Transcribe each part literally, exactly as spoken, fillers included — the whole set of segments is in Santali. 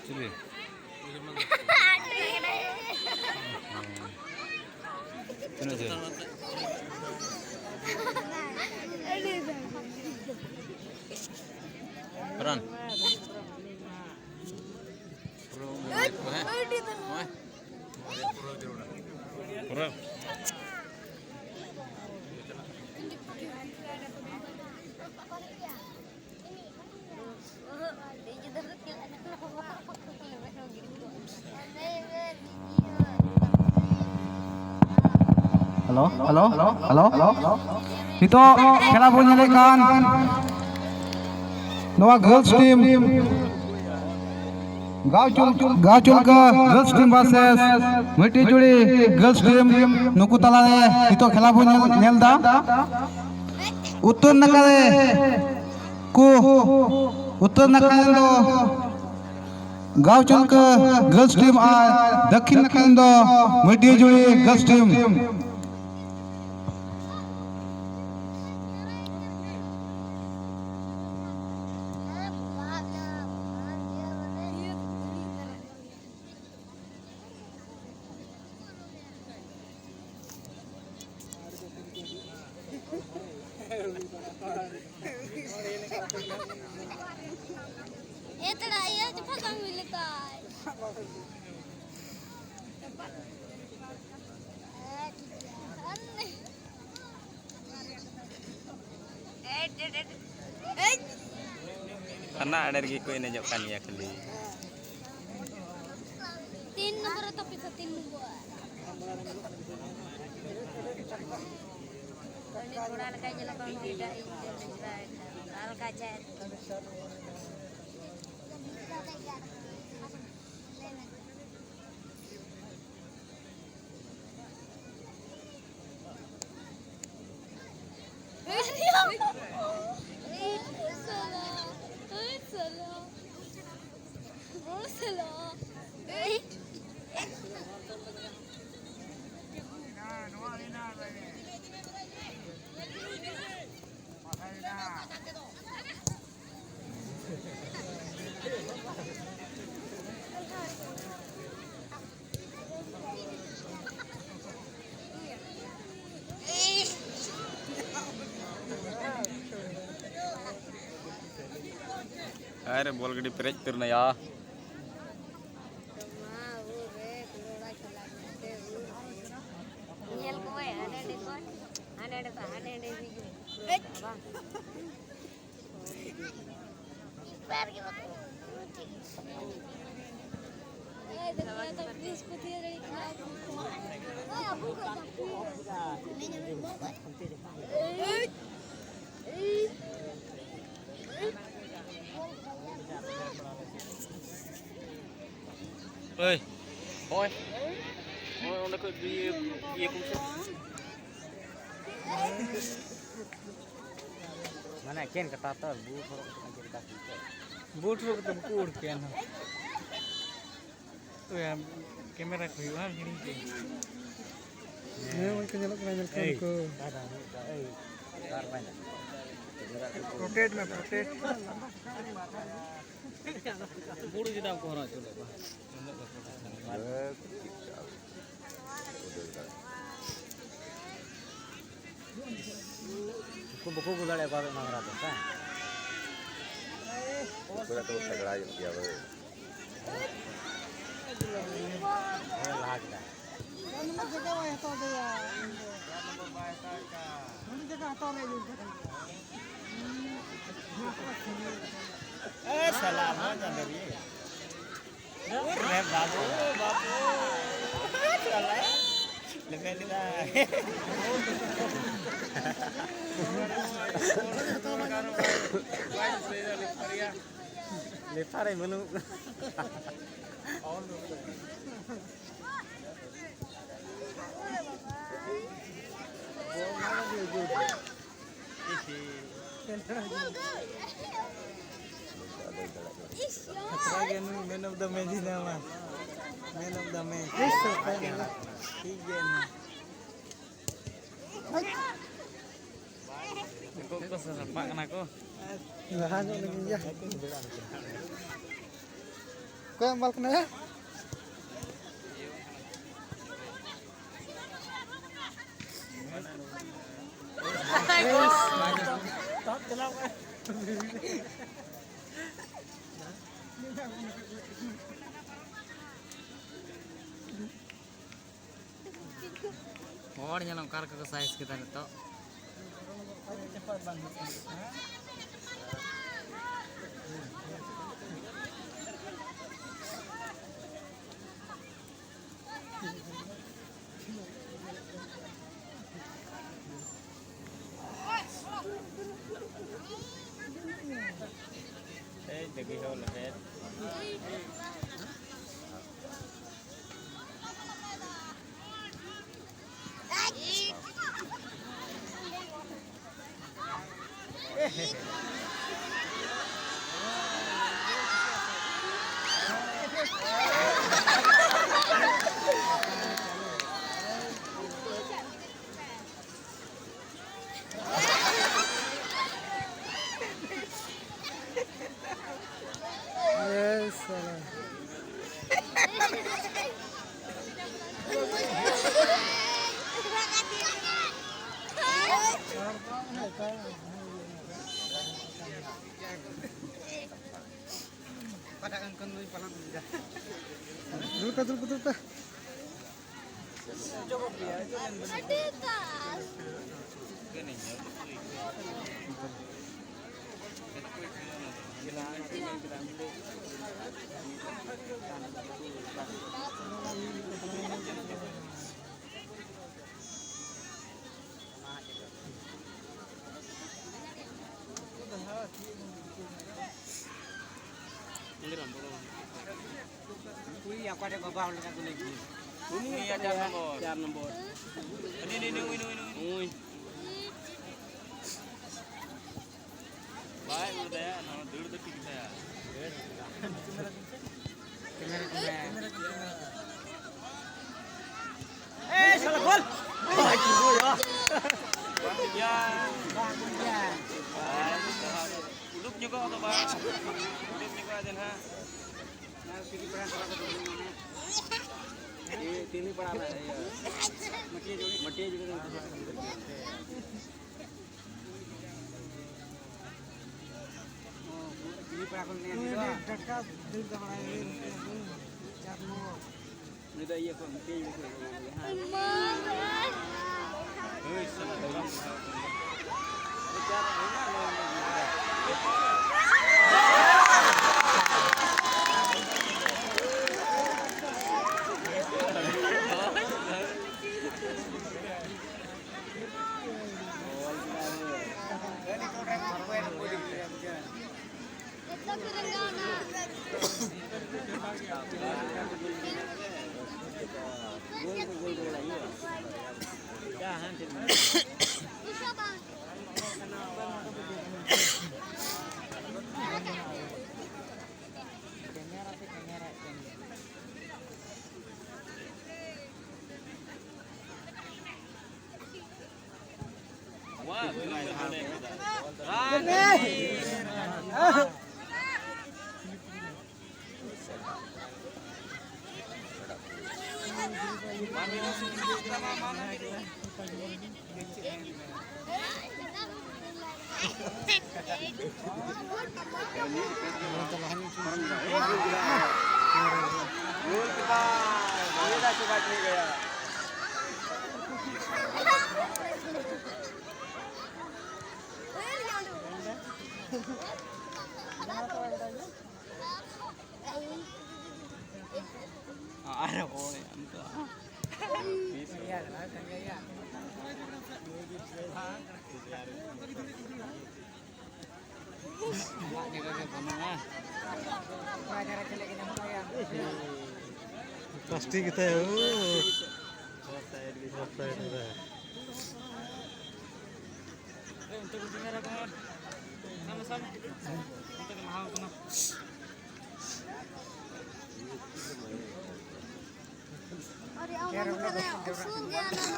ᱪᱤᱞᱤ? ᱛᱤᱱᱟᱹᱜ ᱡᱷᱟᱹᱞ? ᱯᱨᱟᱱ᱾ ᱯᱩᱨᱟᱹ᱾ Hello, hello, hello, hello. ᱱᱤᱛᱚᱜ ᱠᱷᱮᱞᱟ ᱵᱚᱱ ᱧᱮᱞᱮᱫ ᱠᱟᱱ ᱱᱚᱣᱟ ᱜᱟᱨᱞᱥ ᱴᱤᱢ ᱜᱟᱶᱪᱩᱞ-, ᱜᱟᱶᱪᱩᱞᱠᱟᱹ girls team versus Mitijuri girls team, ᱱᱩᱠᱩ ᱛᱟᱞᱟᱨᱮ ᱱᱤᱛᱚᱜ ᱠᱷᱮᱞᱟ ᱵᱚᱱ ᱧᱮᱞ, ᱧᱮᱞ ᱮᱫᱟ᱾ ᱩᱛᱛᱚᱨ ᱱᱟᱠᱷᱟ ᱨᱮ ᱠᱚ, ᱩᱛᱛᱚᱨ ᱱᱟᱠᱷᱟ ᱨᱮᱱ ᱫᱚ ᱜᱟᱶᱪᱩᱞᱠᱟᱹ ᱜᱟᱨᱞᱥ ᱴᱤᱢ ᱟᱨ ᱫᱟᱹᱠᱷᱤᱱ ᱱᱟᱠᱷᱟ ᱨᱮᱱ ᱫᱚ ᱢᱤᱴᱤᱡᱩᱲᱤ ᱜᱟᱨᱞᱥ ᱴᱤᱢ᱾ ᱮ ᱛᱮᱲᱟ, ᱤᱭᱟᱹ ᱪᱚᱯᱷᱟ ᱠᱟᱹᱢᱤ ᱞᱮᱠᱟᱭ᱾ ᱛᱷᱟᱱᱟ ᱟᱲᱮ ᱨᱮᱜᱮ ᱠᱚ ᱮᱱᱮᱡᱚᱜ ᱠᱟᱱ ᱜᱮᱭᱟ ᱠᱷᱟᱹᱞᱤ᱾ ᱛᱤᱱ ᱱᱚᱢᱵᱚᱨ ᱨᱮ ᱛᱟᱯᱮ ᱛᱚ, ᱛᱤᱱ ᱱᱚᱢᱵᱚᱨ᱾ ᱩᱱᱤ ᱠᱚᱲᱟ ᱞᱮᱠᱟᱭ ᱧᱮᱞᱚᱜ ᱠᱟᱱᱟ, ᱩᱱᱤ ᱮᱴᱟᱜ ᱤᱧ ᱴᱷᱮᱱ ᱵᱟᱭ ᱟᱞᱜᱟ ᱪᱟᱭ᱾ ᱟᱨᱮ ᱵᱚᱞ ᱜᱟᱹᱰᱤ ᱯᱮᱨᱮᱡ ᱩᱛᱟᱹᱨ ᱱᱟᱭᱟ᱾ ᱧᱮᱞ ᱠᱚᱣᱟᱭ ᱦᱟᱸᱰᱮ ᱱᱟᱸᱰᱮ ᱠᱚ, ᱦᱟᱸᱰᱮ ᱱᱟᱸᱰᱮ ᱠᱚ, ᱦᱟᱸᱰᱮ ᱱᱟᱸᱰᱮ ᱵᱟᱝ᱾ ᱳᱭ, ᱦᱳᱭ, ᱦᱳᱭ, ᱚᱸᱰᱮ ᱠᱷᱚᱡ ᱤᱭᱟᱹ, ᱤᱭᱟᱹ ᱠᱚᱢ ᱥᱮ᱾ ᱢᱟᱱᱮ ᱮᱠᱮᱱ ᱠᱟᱴᱟ ᱛᱚ, ᱵᱩᱴ ᱦᱚᱨᱚᱜ ᱠᱟᱛᱮ ᱪᱮᱫ ᱞᱮᱠᱟ ᱦᱩᱭᱩᱜᱼᱟ? ᱵᱩᱴ ᱦᱚᱨᱚᱜ ᱠᱟᱛᱮ ᱵᱟᱠᱚ ᱩᱲ ᱠᱮᱭᱟ ᱱᱟᱦᱟᱜ᱾ ᱳᱭ, ᱟᱢ ᱠᱮᱢᱮᱨᱟ ᱠᱚ ᱦᱩᱭᱩᱜᱼᱟ, ᱦᱤᱲᱤᱧ ᱠᱮᱫ᱾ ᱦᱮᱸ, ᱳᱭ ᱠᱚ ᱧᱮᱞᱚᱜ ᱠᱟᱱᱟ, ᱧᱮᱞ ᱠᱚᱣᱟ ᱠᱚ᱾ ᱯᱨᱚᱴᱮᱠᱴ ᱢᱮ, ᱯᱨᱚᱴᱮᱠᱴ᱾ ᱵᱩᱲ ᱪᱮᱫᱟᱜ ᱠᱚ ᱦᱚᱨᱚᱜ ᱦᱚᱪᱚ ᱞᱮᱫ ᱠᱚᱣᱟ? ᱩᱱᱠᱩ ᱵᱟᱠᱚ ᱟᱹᱜᱩ ᱫᱟᱲᱮᱭᱟᱠᱚᱣᱟ ᱚᱱᱟ ᱫᱷᱟᱨᱟ ᱫᱚ, ᱦᱮᱸ? ᱩᱱᱠᱩ ᱫᱚ ᱛᱟᱜᱲᱟ ᱧᱚᱜ ᱜᱮᱭᱟ ᱵᱚᱞᱮ᱾ ᱦᱮᱸ, ᱞᱟᱦᱟ ᱠᱮᱫᱟ᱾ ᱱᱚᱰᱮ ᱡᱟᱭᱜᱟ ᱵᱟᱭ ᱦᱟᱛᱟᱣ ᱫᱟᱲᱮᱭᱟᱜᱼᱟ᱾ ᱱᱚᱰᱮ ᱡᱟᱭᱜᱟ ᱦᱟᱛᱟᱣ ᱨᱮᱭᱟᱜ ᱡᱳᱨ ᱠᱟᱱᱟ᱾ ᱮ ᱥᱟᱞᱟ, ᱦᱚᱸ ᱡᱟᱸᱫᱮ ᱨᱮ᱾ ᱨᱮ ᱵᱟᱵᱩ, ᱵᱟᱵᱩ᱾ ᱥᱟᱞᱟ᱾ ᱞᱮᱵᱮᱫ ᱮᱫᱟᱭ᱾ ᱞᱮᱯᱷᱟᱨᱮ ᱵᱟᱹᱱᱩᱜ᱾ ᱠᱷᱟᱛᱨᱟ ᱜᱮ ᱱᱩᱭ man of the match ᱮ ᱧᱟᱢᱟ᱾ Man of the match᱾ ᱴᱷᱤᱠ ᱜᱮᱭᱟ ᱱᱩᱭ᱾ ᱩᱱᱠᱩ ᱠᱚ ᱥᱟᱯᱟᱜ ᱠᱟᱱᱟ ᱠᱚ᱾ ᱞᱟᱦᱟ ᱧᱚᱜ ᱞᱟᱹᱜᱤᱫ ᱜᱮᱭᱟ᱾ ᱚᱠᱚᱭ ᱮᱢ ᱵᱟᱞ ᱠᱟᱱᱟᱭᱟ? ᱦᱚᱲ ᱧᱮᱞ ᱚᱠᱟ ᱞᱮᱠᱟ ᱠᱚ ᱥᱟᱭᱤᱡ ᱠᱮᱫᱟ ᱱᱤᱛᱚᱜ᱾ ᱫᱩᱲᱩᱵ ᱯᱮ, ᱫᱩᱲᱩᱵ ᱯᱮ, ᱫᱩᱲᱩᱵ ᱯᱮ᱾ ᱩᱱᱤ ᱚᱠᱟᱴᱷᱮᱱ ᱵᱟᱵᱟ ᱦᱚᱲ ᱞᱮᱠᱟ ᱠᱚ ᱞᱟᱹᱭ ᱠᱮᱫᱟ᱾ ᱩᱱᱤ ᱪᱟᱨ ᱱᱚᱢᱵᱚᱨ᱾ ᱪᱟᱨ ᱱᱚᱢᱵᱚᱨ᱾ ᱩᱱᱤ, ᱩᱱᱤ, ᱩᱱᱤ, ᱩᱱᱤ, ᱩᱱᱤ᱾ ᱩᱱᱤ᱾ ᱵᱟᱭ ᱩᱲᱟᱹ ᱫᱟᱭᱟ, ᱱᱚᱣᱟ ᱫᱟᱹᱲ ᱫᱚ ᱴᱷᱤᱠ ᱜᱮᱛᱟᱭᱟ᱾ ᱠᱮᱢᱮᱨᱟ ᱠᱚ ᱢᱮ᱾ ᱮᱭ ᱥᱟᱞᱟ ᱵᱚᱞ! ᱵᱟᱝ ᱴᱷᱤᱠ ᱜᱮᱭᱟ᱾ ᱩᱰᱩᱠ ᱧᱚᱜᱚᱜ ᱫᱚ ᱵᱟᱝ᱾ ᱩᱰᱩᱠ ᱧᱚᱜᱚᱜ ᱫᱚ ᱱᱟᱦᱟᱜ᱾ ᱛᱤᱱᱤ ᱯᱟᱲᱟ ᱨᱮ, ᱤᱭᱟᱹ, ᱢᱟᱹᱴᱤᱭᱟᱹ ᱡᱩᱲᱤ᱾ ᱢᱟᱹᱴᱤᱭᱟᱹ ᱡᱩᱲᱤ ᱨᱮ᱾ ᱚ, ᱛᱤᱱᱤ ᱯᱟᱲᱟ ᱴᱟᱴᱠᱟ ᱫᱟᱹᱲ ᱫᱚ ᱵᱟᱲᱟᱭ ᱦᱩᱭ ᱞᱮᱱ ᱛᱟᱭᱟ᱾ ᱪᱟᱨ ᱱᱚᱢᱵᱚᱨ᱾ ᱩᱱᱤ ᱫᱚ ᱤᱭᱟᱹ ᱠᱷᱚᱱ, ᱯᱮᱡᱽ ᱠᱷᱚᱱ ᱠᱚ ᱧᱟᱢ ᱜᱮᱭᱟ, ᱦᱮᱸ᱾ ᱦᱳᱭ, ᱥᱟᱞᱟ ᱫᱚ ᱵᱟᱝ ᱯᱟᱲᱦᱟᱣ ᱠᱟᱱᱟ᱾ ᱪᱟᱨ ᱦᱩᱭᱱᱟ, ᱱᱚᱣᱟ ᱢᱤᱫ ᱜᱤᱫᱽᱨᱟᱹ᱾ ᱟᱨ ᱦᱳᱭ, ᱟᱢ ᱫᱚ᱾ ᱟᱢᱟᱜ ᱡᱟᱭᱜᱟ ᱜᱮ ᱵᱟᱹᱱᱩᱜᱼᱟ᱾ ᱯᱞᱟᱥᱴᱤᱠ ᱜᱮᱛᱟᱭᱟ, ᱳ᱾ ᱚᱯᱷ ᱥᱟᱭᱤᱰ ᱜᱮ᱾ ᱚᱯᱷ ᱥᱟᱭᱤᱰ ᱜᱮ᱾ ᱮ, ᱚᱱᱛᱮ ᱠᱚ ᱛᱤᱸᱜᱩ ᱨᱟᱠᱟᱵᱟ᱾ ᱥᱟᱢ, ᱥᱟᱢ᱾ ᱚᱱᱛᱮ ᱠᱚ ᱞᱟᱦᱟ ᱟᱠᱟᱱᱟ᱾ ᱟᱨᱮ, ᱟᱢ ᱫᱚ ᱛᱟᱦᱞᱮ ᱩᱥᱩᱞ ᱜᱮᱭᱟ, ᱟᱞᱮ ᱫᱚ᱾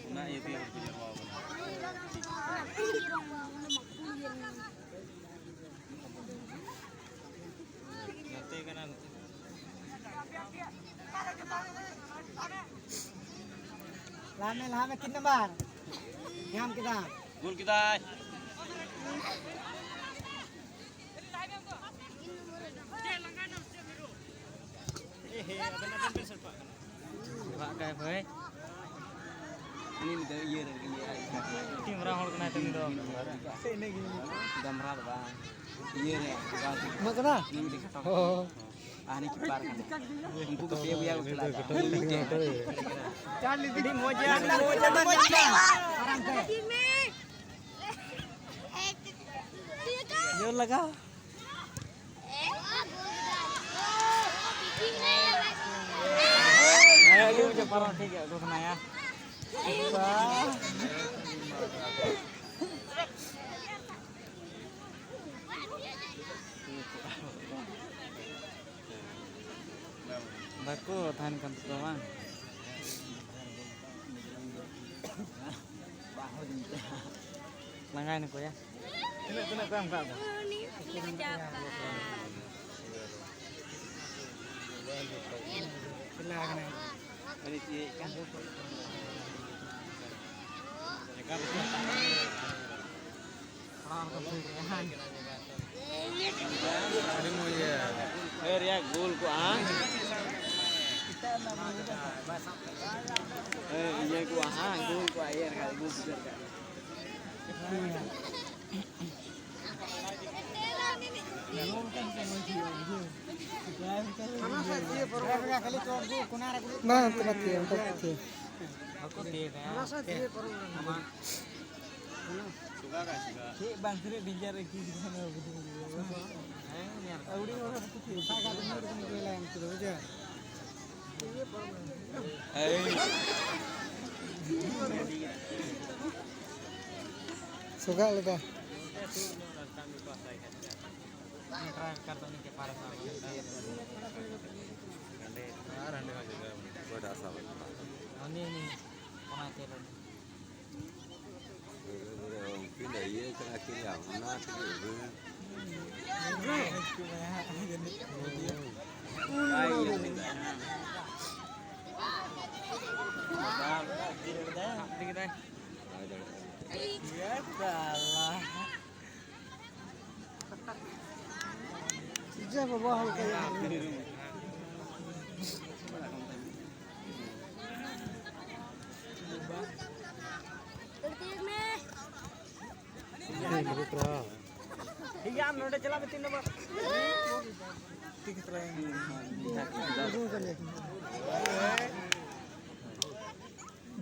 ᱚᱱᱟ ᱤᱭᱟᱹ ᱛᱮᱜᱮ ᱠᱚ ᱡᱟᱨᱣᱟ ᱟᱠᱟᱱᱟ᱾ ᱜᱟᱛᱮ ᱠᱟᱱᱟ᱾ ᱞᱟᱦᱟ ᱢᱮ, ᱞᱟᱦᱟ ᱢᱮ, ᱛᱤᱱ ᱱᱟᱢᱵᱟᱨ? ᱧᱟᱢ ᱠᱮᱫᱟ᱾ ᱜᱳᱞ ᱠᱮᱫᱟᱭ᱾ ᱨᱟᱜ ᱠᱟᱭ ᱦᱳᱭ᱾ ᱩᱱᱤ ᱫᱚ ᱤᱭᱟᱹ ᱨᱮ, ᱤᱭᱟᱹ ᱨᱮ᱾ ᱴᱤᱢ ᱨᱟᱱ ᱦᱚᱲ ᱠᱟᱱᱟᱭ ᱛᱚ ᱩᱱᱤ ᱫᱚ᱾ ᱜᱟᱢᱨᱟ ᱫᱚ ᱵᱟᱝ᱾ ᱤᱭᱟᱹ ᱨᱮ, ᱵᱟᱝ᱾ ᱮᱢᱟᱜ ᱠᱟᱫᱟ? ᱩᱱᱤ ᱢᱤᱫᱴᱮᱱ ᱠᱷᱟᱴᱚ᱾ ᱦᱳᱭ᱾ ᱟᱨ ᱦᱟᱹᱱᱤ ᱠᱤᱯᱟᱨ ᱠᱟᱱᱟᱭ᱾ ᱩᱱᱠᱩ ᱠᱚ ᱯᱮ ᱵᱚᱭᱦᱟ ᱠᱚ ᱠᱷᱮᱞᱟ ᱫᱟ᱾ ᱩᱱᱤ ᱢᱤᱫᱴᱮᱱ᱾ ᱟᱹᱰᱤ ᱢᱚᱡᱽ, ᱟᱹᱰᱤ ᱢᱚᱡᱽ, ᱟᱹᱰᱤ ᱢᱚᱡᱽ᱾ ᱡᱳᱨ ᱞᱟᱜᱟᱣ᱾ ᱦᱮᱸ, ᱟᱹᱰᱤ ᱢᱚᱡᱽ ᱯᱟᱨᱚᱢ ᱴᱷᱤᱠ ᱜᱮᱭᱟ, ᱩᱰᱩᱠ ᱮᱱᱟᱭᱟ᱾ ᱵᱟᱠᱚ ᱛᱟᱦᱮᱱ ᱠᱟᱱ ᱛᱟᱠᱚᱣᱟ ᱵᱟᱝ? ᱞᱟᱸᱜᱟᱭ ᱱᱟᱠᱚ ᱭᱟ᱾ ᱛᱤᱱᱟᱹᱜ, ᱛᱤᱱᱟᱹᱜ ᱠᱚ ᱮᱢ ᱠᱟᱜ ᱠᱚᱣᱟ? ᱟᱹᱰᱤ ᱢᱚᱡᱽ ᱜᱮ᱾ ᱮ ᱨᱮᱭᱟᱜ ᱜᱳᱞ ᱠᱚᱜᱼᱟ, ᱦᱟᱝ? ᱮ, ᱤᱭᱟᱹ ᱠᱚᱜᱼᱟ, ᱦᱟᱝ? ᱜᱳᱞ ᱠᱚᱜᱼᱟ, ᱤᱭᱟᱹ ᱨᱮᱭᱟᱜ ᱜᱳᱞ ᱵᱩᱡᱷᱟᱹᱣ ᱠᱟᱜ᱾ ᱵᱟᱝ, ᱚᱱᱠᱟ ᱵᱟᱠᱚ ᱛᱤᱭᱳᱜᱟ᱾ ᱵᱟᱠᱚ ᱛᱤᱭᱳᱜᱟ᱾ ᱪᱮᱫ ᱵᱟᱝ ᱛᱤᱱᱟᱹᱜ ᱰᱮᱧᱡᱟᱨ ᱨᱮ ᱠᱤᱠ ᱠᱟᱱᱟ᱾ ᱦᱮᱸ, ᱧᱮᱞ ᱠᱟᱜ ᱜᱮᱭᱟ᱾ ᱥᱚᱜᱟᱜ ᱞᱮᱠᱟ᱾ ᱟᱨ ᱦᱟᱸᱰᱮ ᱦᱚᱸ ᱡᱟᱭᱜᱟ ᱢᱮᱱᱟᱜᱼᱟ᱾ ᱚᱠᱚᱭ ᱫᱚ ᱟᱥᱟ ᱵᱟᱹᱱᱩᱜᱼᱟ᱾ ᱩᱱᱤ, ᱩᱱᱤ, ᱚᱱᱟ ᱪᱮᱫ ᱨᱮ? ᱩᱱᱠᱤᱱ ᱫᱚ ᱤᱭᱟᱹ ᱠᱟᱱᱟ ᱠᱤᱱ ᱭᱟ, ᱚᱱᱟ ᱛᱮᱜᱮ ᱩᱰᱩᱝ᱾ ᱵᱟᱭ ᱤᱭᱟᱹ ᱞᱮᱫᱟ᱾ ᱵᱟᱭ ᱫᱟᱲᱮᱭᱟᱜᱼᱟ᱾ ᱥᱮ ᱵᱟᱵᱟ ᱦᱚᱲ ᱠᱚ᱾ ᱴᱷᱤᱠ ᱜᱮᱭᱟ, ᱟᱢ ᱱᱚᱰᱮ ᱪᱟᱞᱟᱜ ᱢᱮ, ᱛᱤᱱ ᱱᱚᱢᱵᱚᱨ?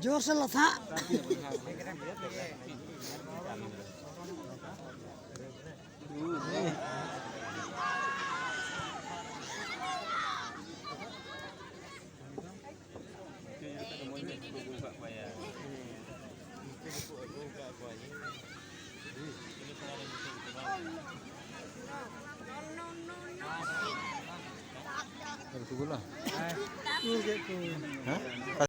ᱡᱳᱨ ᱥᱮ ᱞᱟᱛᱷᱟ᱾